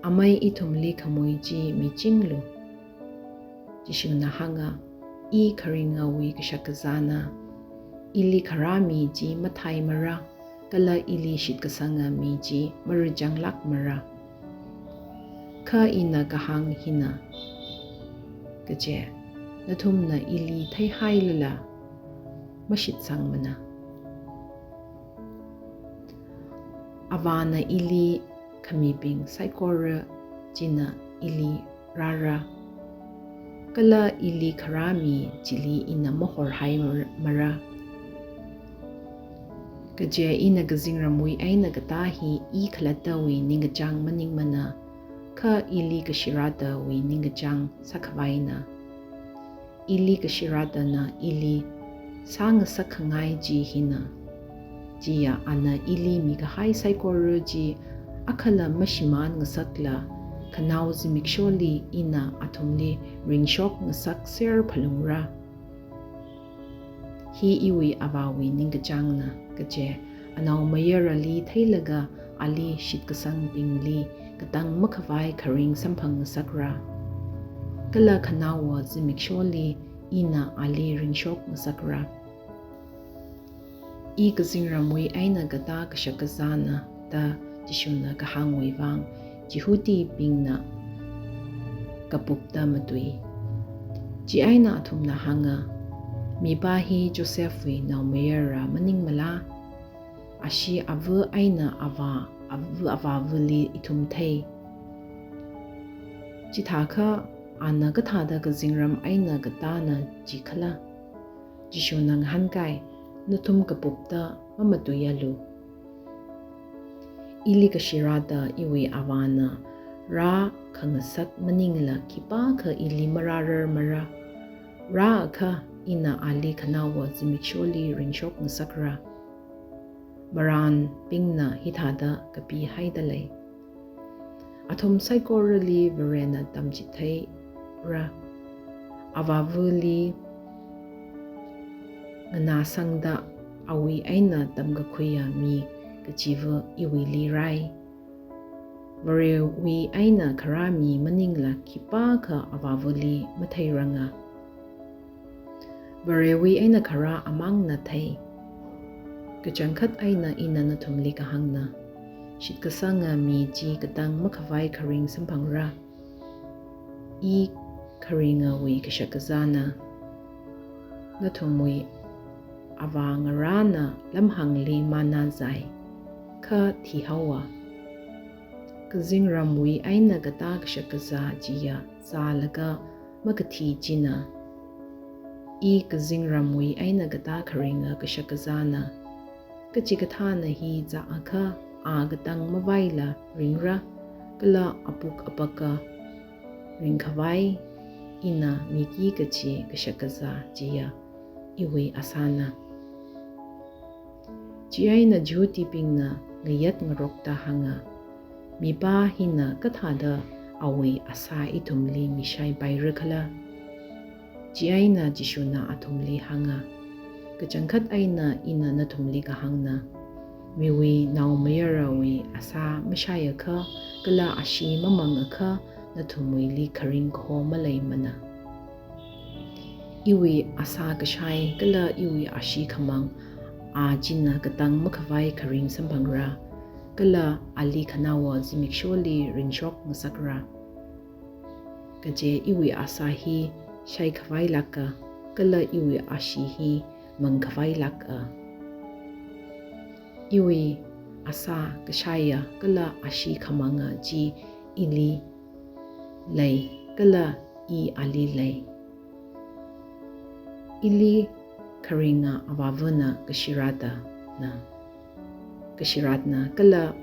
"Amei ithumli khamui chi michinglu." Jishuna hānga, "I kharingawui kashak kazāna. Ili kharā mi chi mathaimara, kala ili shitkasanga mi chi marāchanglākmara. Kha ina kahāng hina kaje, nathumna ili theihailala mashitsangmana. Avāna ili khamibing saikora china ili rāra, kala ili kharā mi chili ina mahorhaimara. Kaje ina kazingramwui eina katā hi I khalattawui ningkachāng maningmana, kha ili kashirātawui ningkachāng sākhavaina. Ili kashirātana ili sāngasakkhangai chi hina. Chiya ana ili mikahai saikora chi akhala mashimān ngasakla, khanao zimiksholi ina athumli ringshok ngasakser phalungra. Hi iwui Avāwui ningkachāngna kaje, anaomayarali theilaga ali shitkasangbingli katang makhavai kharing samphang ngasakra. Kala khanaowa zimiksholi ina ali ringshok ngasakra. I kazingramwui eina katā kashak kazāna," da Jishuna kahāngwui vang Jihudibingna kapupta matui. Chieina athumna hānga, "Mipā hi Josephwui naomayara maningmala? Ashi ava eina avā, ava avāvali ithum thei. Chithākha ana kathāda kazingram eina katāna jikhala?" Jishuna ngahānkai, "Nathum kapupta mamatuialu. Ili kashirāda iwui avāna rākhangasak maningla khipākha ili marārarmara. Rāakha ina ali khanaowa zimiksholi ringshokngasakra. Marānbingna hithāda kapihaida lei. Athum saikorali Varena tamchitheira. Avāvali nganāsangda awui eina tamkakhuiya mi kachiva iwuili rāi. Varewui eina kharā mi maningla khipākha avāvali matheiranga. Varewui eina kharā amangna thei. Kachangkhat eina ina nathumli kahāngna, shitkasanga mi chi katang makhavai kharing samphangra. I kharingawui kashakazāna. Nathumwui avā ngarāna lamhāngli manna zai, kha thihaowa. Kazingramwui eina katā kashakazā chiya zālaga makathi china. I kazingramwui eina katā kharinga kashakazāna. Kachikathāna hi zāakha a katang mavaila ringra, kala apuk apaka ringkhavai ina miki kachi kashakazā chiya iwui asāna. Chieina Jihudibingna ngayat ngarokta hānga, mipā hina kathāda awui asā ithumli mishaipaira khala? Chieina Jishuna athumli hānga, kachangkhat eina ina nathumli kahāngna, miwui naomayarawui asā mashaiakha, kala ashee mamangakha, nathumwuili kharing kaho maleimana. Iwui asā kashai kala iwui ashee khamang a china katang makhavai kharing samphangra, kala ali khanaowa zimiksholi ringshokngasakra. Kaje iwui asā hi shaikhavai lāka, kala iwui ashee hi mangkhavai lāka. Iwui asā kashaiya kala ashee khamanga chi ili lei, kala i ali lei. Ili kharinga avāvana kashirātna, kashirātna kala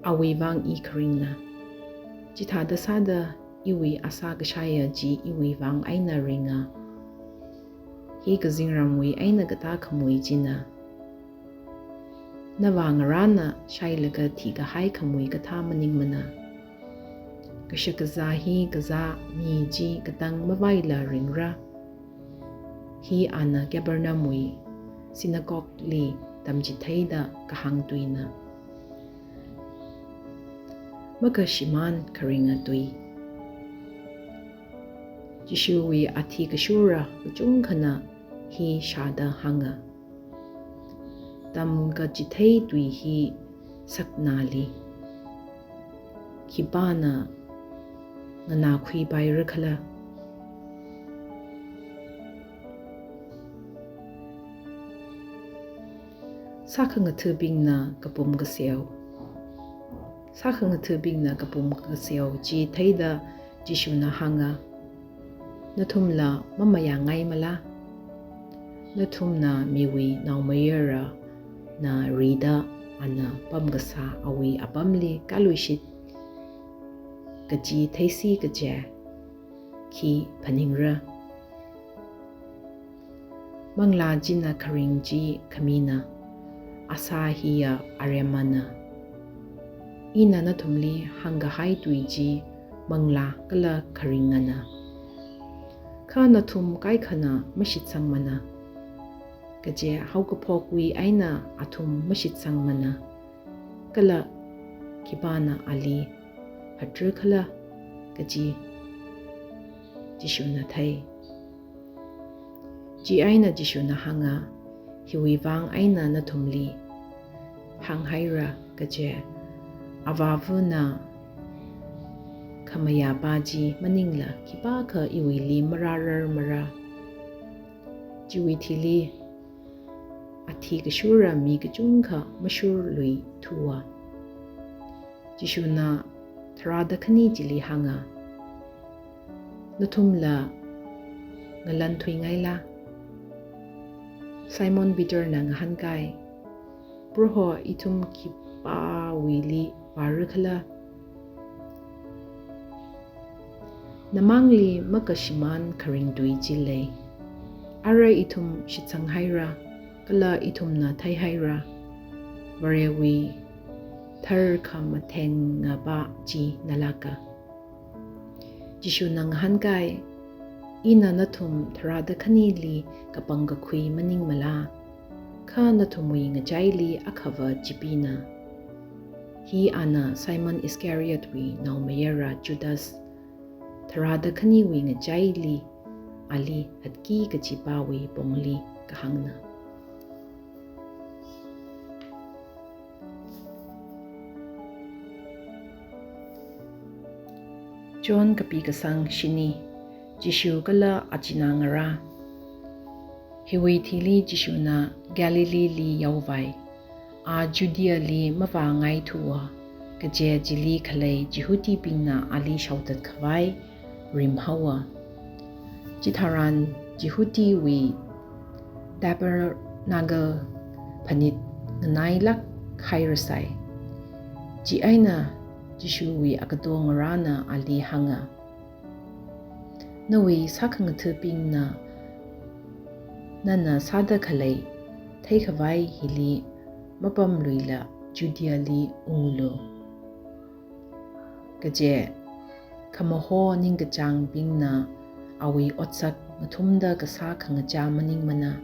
awui vang i kharingna. Chithāda sāda iwui asā kashaiya chi iwui vang eina ringa. Hi kazingramwui eina katā khamui china. Navā ngarāna shailaga thikahai khamui kathā maningmana. Kashakazā hi kazā mi chi katang mavaila ringra. Hi ana Capernaumwui synagogueli tamchitheida kahāng tuina. Makashimān kharinga tui. Jishuwui athi kashura kachungkhana hi shāda hānga. Tamkachithei tui hi saknāli khipāna nganākhuipaira khala? Sākhangathabingna kapum kaseo. Sākhangathabingna kapum kaseo chi theida Jishuna hānga, nathumla mamayāngaimala? Nathumna miwui naomayarana rida ana pamkasā awui apamli kāluishit kaji theisi kaje khi phaningra? Manglā china kharing chi khamina, asā hiya aremana. Ina nathumli hāngkahai tui chi manglā kala kharingana. Kha nathum kaikhana mashitsangmana. Kaje haokaphokwui eina athum mashitsangmana. Kala khipāna ali phatrakhala kaji Jishuna thei. Chieina Jishuna hānga, hiwui vang eina nathumli hānghaira kaje, Avāvana khamayāpa chi maningla khipākha iwuili marārarmara. Chiwui thili athi kashura mi kachungkha mashurluithuwa. Jishuna tharāda khani chili hānga, nathumla ngalānthuingaila? Simon Peterna ngahānkai, Proho ithum khipāwuili vāra khala? Namangli makashimān kharing tui chi lei. Ara ithum shitsang haira, kala ithumna thei haira, Varewui tharkhamatheng ngapa chi nalāka. Jishuna ngahānkai, ina nathum tharāda khanili kapangkakhui maningmala, kha nathumwui ngachaili akhava chipina. Hi ana Simon Iscariot wui naomayara Judas, tharāda khaniwui ngachaili ali hatki kachipāwui pongli kahāngna. John kapi kasang shini. Jishu kala achinā ngarā. Hiwui thili Jishuna Galilee li yaovai. A Judea li mavāngaithuwa, kaje chili khalei Jihudibingna ali shaothat khavai rimhaowa. Chitharan Jihudiwui tabernacle phanit nganailāk hairasai. Chieina Jishuwui agatongarāna ali hānga, Nawui sākhangathabingna nana sāda khalei theikhavai hili mapamluila Judea li unglu. Kaje khamaho ningkachāngbingna awui otsak ngathumda kasā khangachā maningmana.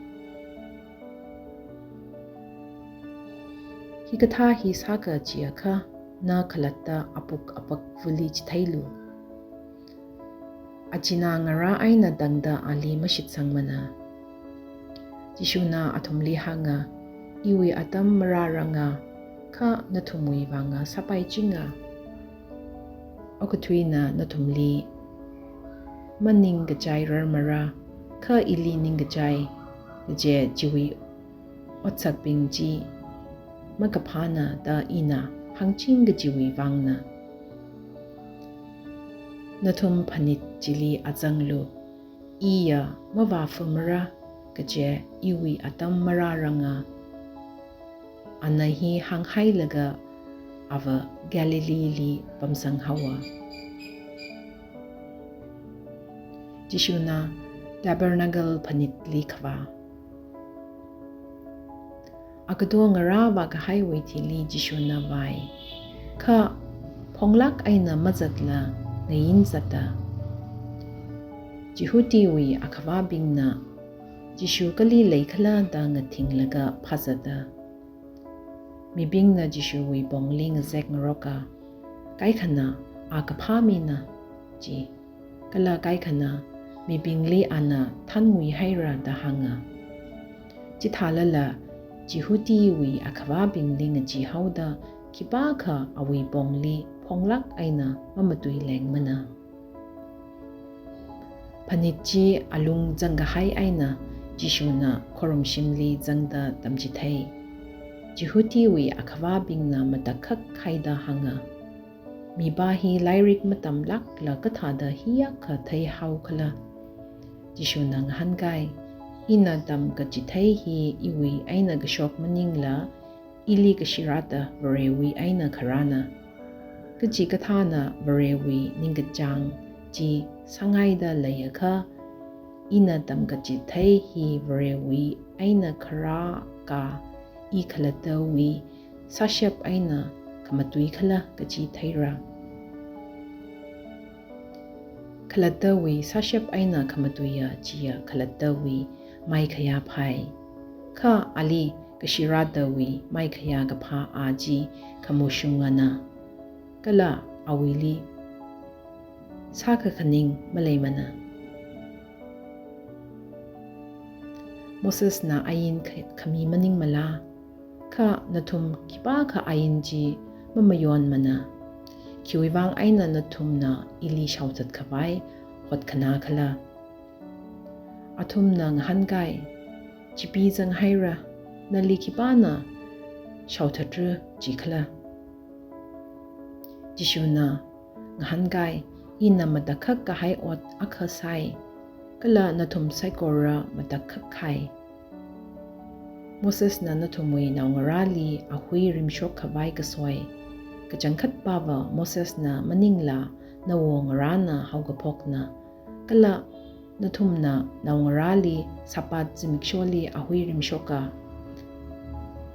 Hikathā hi sāka chiakha na khalatta apuk apakvali chitheilu. Achinā ngarā eina tangda ali mashitsangmana. Jishuna athumli hānga, Iwui atam marāranga, kha nathumwui vanga sāpaichinga. Okathuina nathumli maningkachairarmara, kha ili ningkachai, kaje chiwui otsakbing chi makaphāna da ina hāngching kajiwui vangna. Nathum phanit chili azanglu, iya mavāfamara, kaje iwui atam marāranga. Ana hi hānghailaga ava Galilee li pamsanghaowa. Jishuna tabernacle phanitli khavā. Agatongarā vākahaiwui thili Jishuna vāi. Kha phonglāk eina mazatla ngayin zata. Jihudiwui akhavābingna Jishu kali leikhala da ngathinglaga phāzata. Mibingna Jishuwui pongli ngazek ngaroka, kaikhana a kaphā mina, ji. Kala kaikhana mibingli ana thānnguihaira da hānga. Chithālala Jihudiwui akhavābingli ngacheehaoda khipākha awui pongli phonglāk eina mamatuilengmana. Phanit chi alung zangkahai eina Jishuna khorumshimli zangda tamchithei. Jihudiwui akhavābingna matakhak haida hānga, Mipā hi lairik matamlākla kathāda hiyākha theihaokhala? Jishuna ngahānkai, Ina tamkachithei hi iwui eina kashok maningla, ili kashirāda Varewui eina kharāna. Kachikathāna Varewui ningkachāng chi sāngaida leiakha, ina tamkachithei hi Varewui eina kharāka, i khalattawui sāshap eina khamatuikhala kaji theira. Khalattawui sāshap eina khamatuiya chiya khalattawui maikhayā phai. Kha ali kashirādawui maikhayā kaphā a chi khamushungana. Kala awuili sākakhaning maleimana. Mosesna ain kha-, khami maningmala, kha nathum khipākha ain chi mamayonmana. Khiwuivang eina nathumna ili shaothat khavai hotkhanā khala? Athumna ngahānkai, Chipeezang haira, nali khipāna shaothatra jikhala? Jishuna ngahānkai, Ina matakhak kahai ot akha sai, kala nathum saikora matakhak khai. Mosesna nathumwui naongarāli ahui rimshok khavai kasoi. Kachangkhat pava Mosesna maningla nawo ngarāna haokaphokna. Kala nathumna naongarāli Sabbath zimiksholi ahui rimshoka.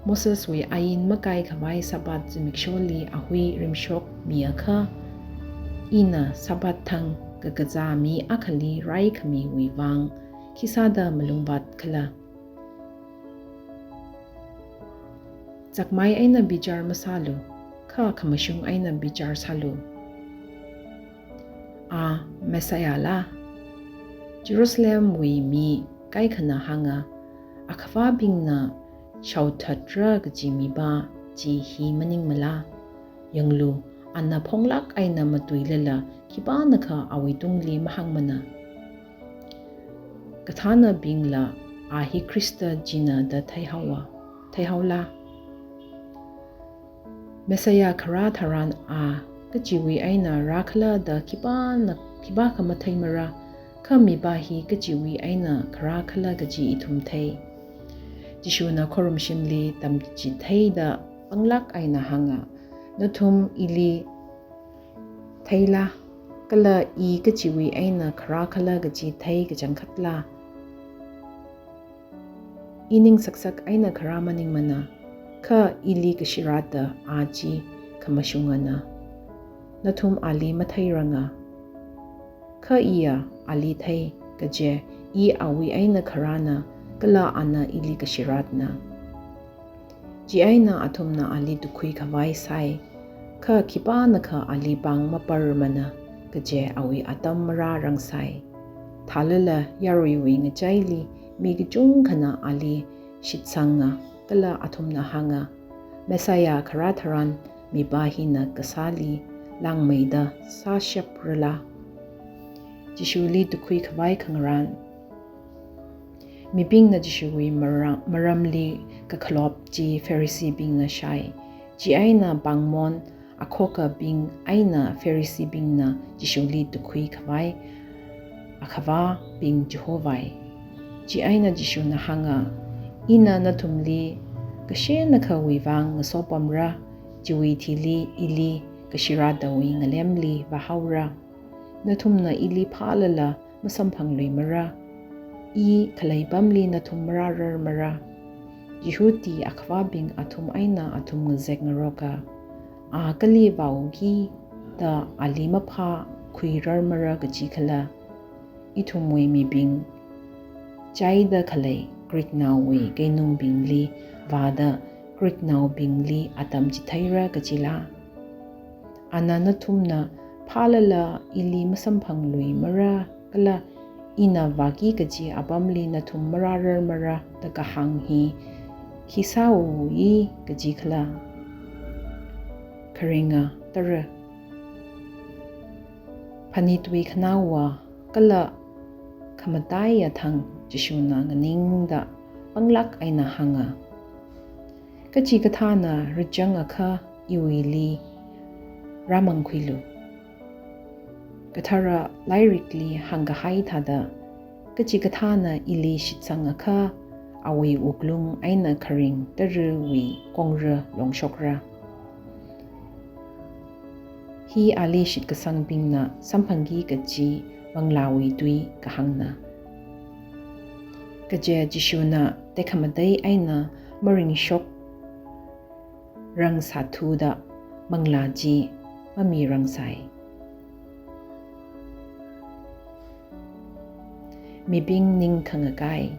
Moseswui ain makai khavai Sabbath zimiksholi ahui rimshok miakha, ina Sabbath thang kakazā mi akhali raikhamiwui vang khisāda malungvāt khala? Chakmai eina bichar masālu, kha khamashung eina bichar sālu. A Messiah la? Jerusalemwui mi kaikhana hānga, akhavābingna shaothatra kaji mipā chi hi maningmala? Yanglu, ana phonglāk eina matuilala khipānakha awuitungli mahāngmana. Kathānabingla a hi Khrista china da theihaowa, theihaola? Messiah kharā tharan a kachiwui eina rākhala da khipāna, khipākha matheimara, kha mipā hi kachiwui eina kharākhala kaji ithum thei. Jishuna khorumshimli tamchitheida panglāk eina hānga, nathum ili theila, kala i kachiwui eina kharākhala kaji thei kachangkhatla? I ning saksak eina kharā maningmana, kha ili kashirāta a chi khamashungana. Nathum ali matheiranga, kha iya ali thei, kaje i awui eina kharāna, kala ana ili kashirātna. Chieina athumna ali tukhui khavai sai, kha khipānakha ali pāng maparmana, kaje awui atam marārangsai. Thālala yaruiwui ngachaili mi kachungkhana ali shitsanga, kala athumna hānga, Messiah kharā tharan mipā hina kasāli langmeida sāshaprala? Jishuli tukhui khavai khangarān. Mibingna Jishuwui mara-, maramli kakhalop chi Phariseebingna shai. Chieina pāngmon akhokabing eina Phariseebingna Jishuli tukhui khavai akhavābing chihovai. Chieina Jishuna hānga, ina nathumli kashenakhawui vang ngasopamra, chiwui thili ili kashirātawui ngalemli vāhaora. Nathumna ili phālala masamphangluimara, i khaleipamli nathum marārarmara. Jihudi akhavābing athum eina athum ngazek ngaroka, a kali vāuki da ali maphākhuirarmara kajikhala? Ithumwui mibing, chaida khalei Greeknaowui keinungbingli vāda Greeknaobingli atam chitheira kajila? Ana nathumna phālala ili masamphangluimara, kala ina vāki kaji apamli nathum marārarmara da kahāng hi khi sāui kajikhala? Kharinga tara. Phanitwui khanaowa kala khamataiya thang Jishuna nganingda panglāk eina hānga, kachikathāna rachangakha iwuili rāmangkhuilu. Kathara lairikli hāngkahai thāda, kachikathāna ili shitsangakha awui wuklung eina kharing tarawui kongra longshokra. Hi ali shitkasangbingna samphangki kaji manglāwui tui kahāngna. Kaje Jishuna tekhamatei eina maringshokrangsāthuda manglā chi mamirangsai. Mibing ning khangakai.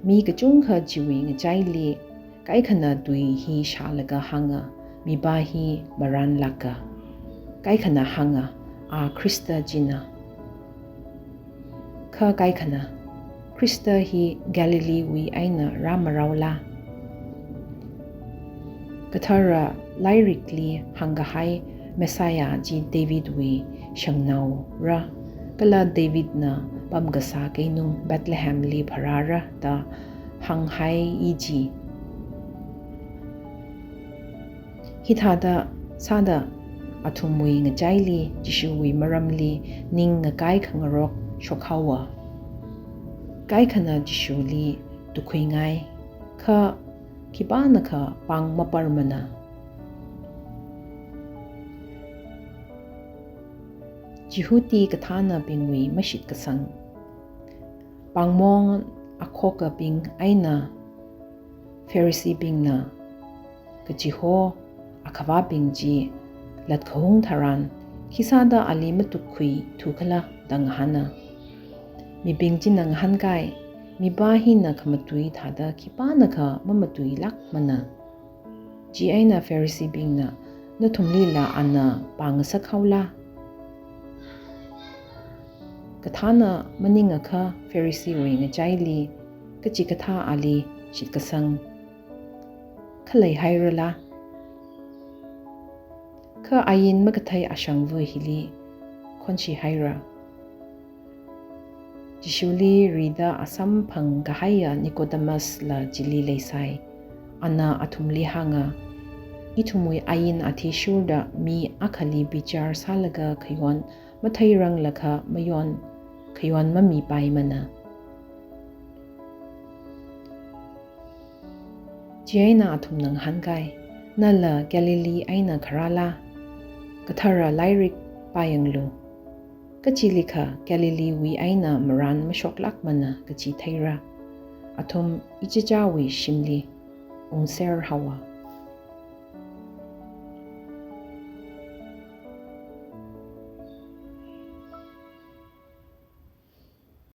Mi kachungkha chiwui ngachaili kaikhana tui hi shālaga hānga, mipā hi marānlāka. Kaikhana hānga, a Khrista china. Kha kaikhana, Khrista hi Galileewui eina rāmaraola? Kathara lairikli hāngkahai Messiah chi Davidwui shangnaora, kala Davidna pamkasā keinung Bethlehemli pharāra da hānghai i chi. Hithāda sāda athumwui ngachaili Jishuwui maramli ning ngakai khangarok shokhaowa. Kaikhana Jishuli tukhuingai, kha khipānakha pāng maparmana. Jihudi kathānabingwui mashitkasang. Pāngmong akhokabing eina Phariseebingna kachiho akhavābing chi latkahung tharan, khisāda ali matukkhuithu khala da ngahāna. Mibing china ngahānkai, mipā hina khamatui thāda khipānakha mamatuilākmana. Chieina Phariseebingna, nathumlila ana pāngasak haola? Kathāna maningakha Phariseewui ngachaili kachikathā ali shitkasang khalei hairala? Kha ain makathei ashangva hili khonshi haira. Jishuli rida asamphang kahaiya Nicodemus la chili leisai. Ana athumli hānga, ithumwui ain athishurda mi akhali bichar sālaga khayon matheiranglakha mayon, khayon mamipaimana. Chieina athumna ngahānkai, nala Galilee eina kharāla? Kathara lairik pāyanglu. Kachilikha Galileewui eina marān mashoklākmana kachi theira. Athum ichichāwui shimli ungser haowa.